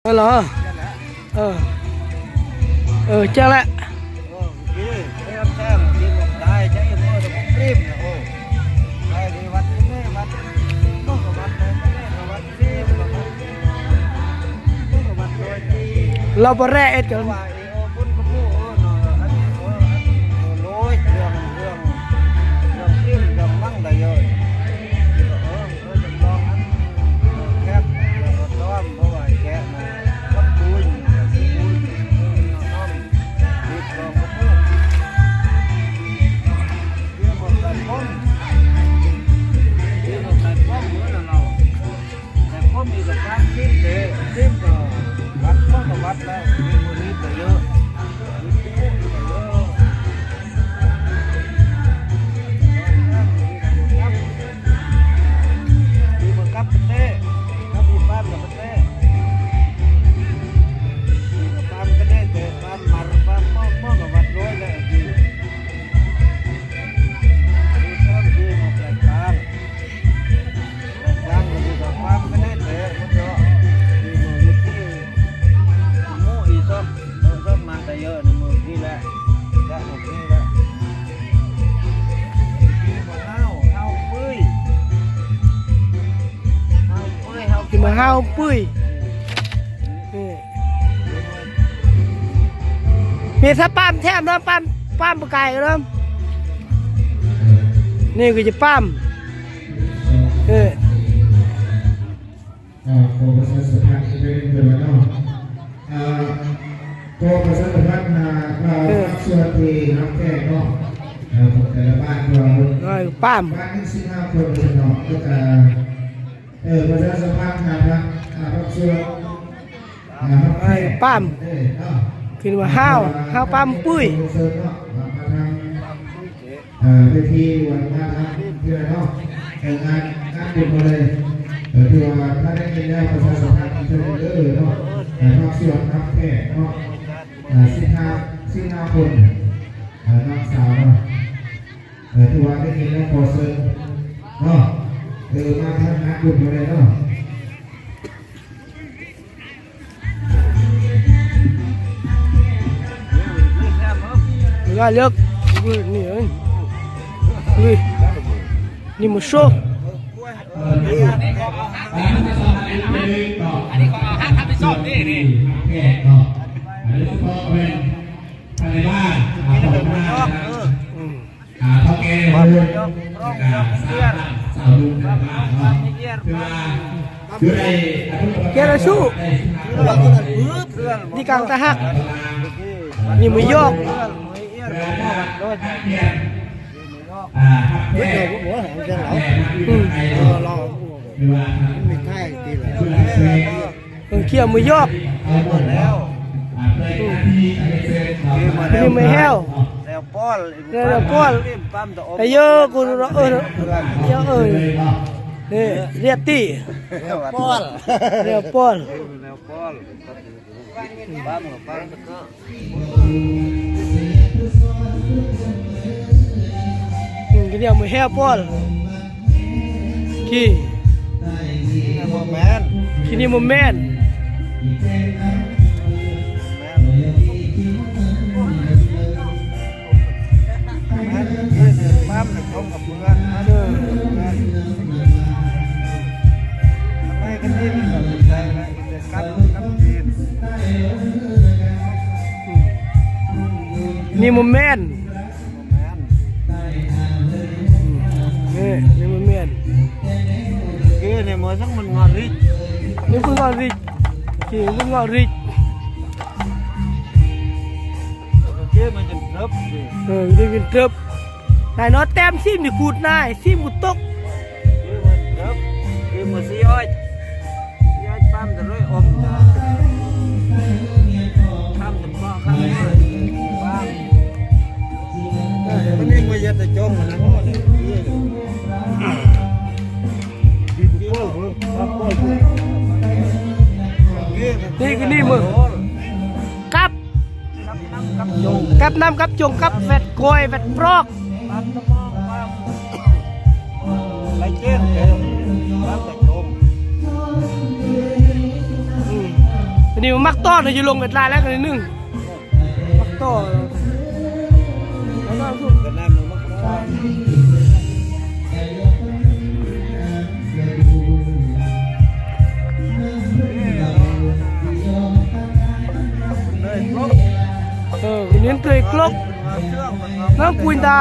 ເອີ ເອີ ເອີ ຈັ່ງແຫຼະ. ລາວບໍ່ແລເຮັດກັນ. ແຕ່ຄົນນີ້ກໍຕາມຊິບເດ້ ຊິບກໍວັດ ຄົນກໍວັດແລ້ວ ມີບໍ່ມີກໍເຍອະ ມີຜູ້ກໍເຍອະ ມີບໍ່ກັບປະເທດ ກັບອີປານກັບປະເທດ ມີກໍຕາມກັນເດ້ ແຕ່ຕາມມາ ຕາມໝໍ້ ໝໍ້ກໍວັດໂລຍແລ້ວ ທີ່ ທີ່ມາແຕກຕ່າງ. ທີ່ມາຫ້າວປຶ້ຍ ເອີ ມີສະປາມແຖມເນາະ ປາມ ປາມບໍ່ໄກເນາະ ນີ້ຄືຈະປາມ ເອີ ອ່າ ຂໍປະຊາສຳພັນອີກເທື່ອໜຶ່ງເດີເນາະ ອ່າ ຂໍປະຊາສຳພັນຫາ ອ່າ ພາກສ່ວນທີ່ຮັບແຂກເນາະ ເອີ ຂອງແຕ່ລະບ້ານ ເອີ ປາມ ບ້ານໜຶ່ງສິບຫ້າຄົນເນາະ ແລ້ວກະ ເອີ ປະຊາສຳພັນຫາທາງ ອ່າ ພາກສ່ວນ ອ່າ ປາມ ເອີ ເນາະ ຂຶ້ນວ່າຫ້າວ ຫ້າວປາມປຶ້ຍ ເຊີນເນາະ ມາທາງ ເອີ ເວທີ ຫຼືວ່າມາທາງເທື່ອເນາະ ເອີ ງານ ງານບຸນເຮົາເລີຍ ເອີ ຖືວ່າຖ້າໄດ້ຍິນແລ້ວປະຊາສຳພັນເທື່ອເດີເນາະ ເອີ ພາກສ່ວນຮັບແຂກເນາະ ເອີ ສິບຫ້າ ສິບຫ້າຄົນ ເອີ ນ້ອງສາວເນາະ ເອີ ຖືວ່າໄດ້ຍິນແລ້ວຂໍເຊີນເນາະ ເອີ ມາທາງງານບຸນເຮົາເລີຍເນາະ. ເວລາເລີກ ນີ້ເອີຍ ນີ້ມາໂຊ ອັນນີ້ກໍເອົາຮັບຜິດຊອບນີ້ ນີ້ ອັນນີ້ກໍເປັນພະຍາບານ ອ່າ ຂອງ ອືມ ອ່າ ເຖົ້າແກ່ເພິ່ນ ແລ້ວກະຊາວບ້ານຊາວລຸງໃນບ້ານເນາະ ຄືວ່າຢູ່ໃນ ເກລະຊູ ນີ້ກາງຕາຮັກ ນີ້ມື້ຍອກ ອ່າ ຮັກແພງ ອືມ ຄືວ່າ ເອີ ເຂົ້າມື້ຍອກ ເອີ ເຂົ້າມື້ແຮວ ແລ້ວປອນ ແລ້ວປອນ ອາຍຸກູ ເອີ ເອີ ເອີ ເດດຕີ້ ແລ້ວປອນ ແລ້ວປອນ ປາມ ປາມ ອືມ ກິນເດຍມາແຮວປອນ ກີ ກິນນີ້ບໍ່ແມ່ນ ກິນນີ້ບໍ່ແມ່ນ ແມ່ນ ແມ່ນ ປາມ ລົງກັບເພື່ອນ ເອີ ແມ່ນ ໄປກັນນີ້ມັນກໍບໍ່ໃຊ່ລະ ກັບ ກັບຈີນ ອືມ ນີ້ບໍ່ແມ່ນ ແມ່ນ ອືມ ນີ້ ນີ້ບໍ່ແມ່ນ ເກນີ້ບໍ່ສັງມັນງອລິກ ນີ້ຄືງອລິກ ເກຄືງອລິກ ເກມັນຈະເຕີບ ເອີ ນີ້ເປັນເຕີບ ນາຍເນາະ ແຕ້ມຊີມນີ້ກູດນາຍ ຊີມກູຕົກ ນີ້ຄືນີ້ມື້ ກັບ ກັບນ້ຳກັບຈົງ ແວັດກ້ອຍ ແວັດປອກ ໄລ່ເຈັບ ອືມ ອືມ ອັນນີ້ມັກຕໍ່ນະ ຢູ່ລົງເກີດຫຼາຍແລ້ວກັນໜຶ່ງ ມັກຕໍ່ ເອີ ເນັ້ນເຕີຍກລົກ ນ້ຳປຸຍຕາ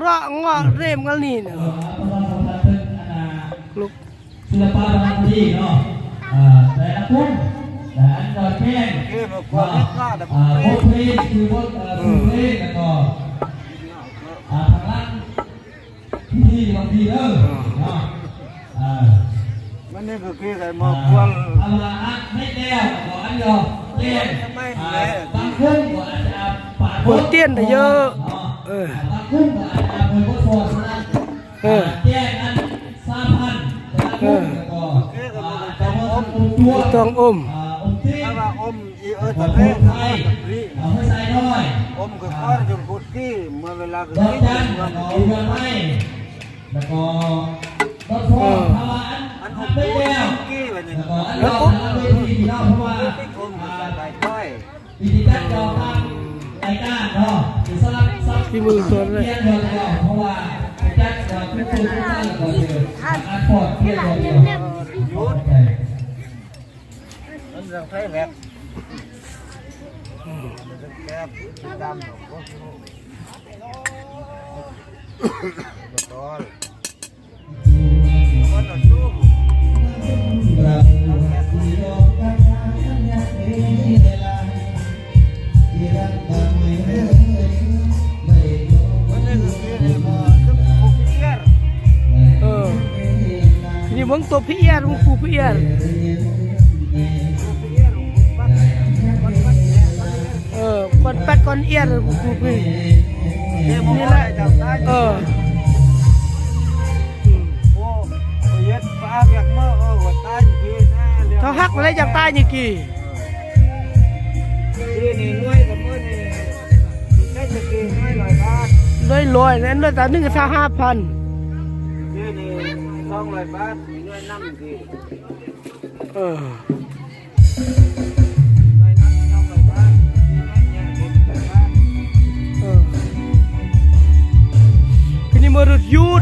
ເລາະເງາະເຣມກັນນີ້ນະ ກລົກ ສິລະປະວັນດີເນາະ ເອີ ແຕ່ລະກຸ່ມ ແລະ ອັນກໍແຈ້ງວ່າ ເອີ ບົດເພງ ຄືບົດ ເອີ ບົດເພງ ແລ້ວກໍ ອ່າ ທາງຫຼັງ ພິທີບາງທີເດີເນາະ ເອີ ມັນນີ້ກໍຄືໄດ້ມາຄວນ ເອົາລະອັດເຮັດແລ້ວກໍອັນດຽວແຈ້ງ ບາງຄົນກໍອາດຈະປາກົດ ໂອ້ ຕຽນໄດ້ເຍອະ ເອີ ບາງຄົນກໍອາດຈະເປີດບົດສອນເທົ່ານັ້ນ ເອີ ແຈ້ງອັນສາມພັນ ເອີ ແຕ່ລະຄົນກໍ ອ່າ ຕ້ອງອົມ ອ່າ ອົມຕີນ ຖ້າວ່າອົມ ອີເອີຕະເພ ເອົາໄປໃສ່ນ້ອຍ ອົມຄືຄອນຈົນພຸດກີ ເມື່ອເວລາຄືກິນ ເມືອງໄມ້ ແລ້ວກໍດອກຟອງ ເອີ ຖ້າວ່າອັນ ອັນອົມ ອັນໄປແລ້ວ ກິນກີ ແລ້ວກໍອັນດອກ ອັນເວທີເນາະ ເພາະວ່າ ອົມຄືໃສ່ໃບກ້ອຍ ວິທີການດອກຕາມລາຍການເນາະ ຄືສຳລັບ ທີ່ມືຕົນເລີຍ ເພາະວ່າຈັດດອກຄືຄືຄື ແລ້ວກໍຄືອັນປອດ ເພຍດອກດຽວ ມັນຍັງໄທແວັກ ແຄບດຳ ເອີ ນີ້ເບິ່ງຕົວ ພີ ເອັສ ເບິ່ງ ຄູ ພີ ເອັສ ເອີ ກ່ອນແປັດ ກ່ອນ ເອັສ ເບິ່ງ ຄູ ພີ ນີ້ແຫຼະ ເອີ ເຂົາຮັກມາໄດ້ຈາກຕາຍນີ້ກີ້ ປີນີ້ໜ່ວຍກັບມື້ນີ້ ໄດ້ຈັກກີ້ ໜ່ວຍຮ້ອຍບາດ ໜ່ວຍຮ້ອຍ ແລ້ວໜ່ວຍຕາໜຶ່ງກໍຊາວຫ້າພັນ ປີນີ້ສອງຮ້ອຍບາດ ໜ່ວຍນຳກີ້ ເອີ ໜ່ວຍນຳສອງຮ້ອຍບາດ ໜ່ວຍແຍກເປັນຮ້ອຍບາດ ເອີ ຄືນີ້ມາຫຼຸດຢຸດ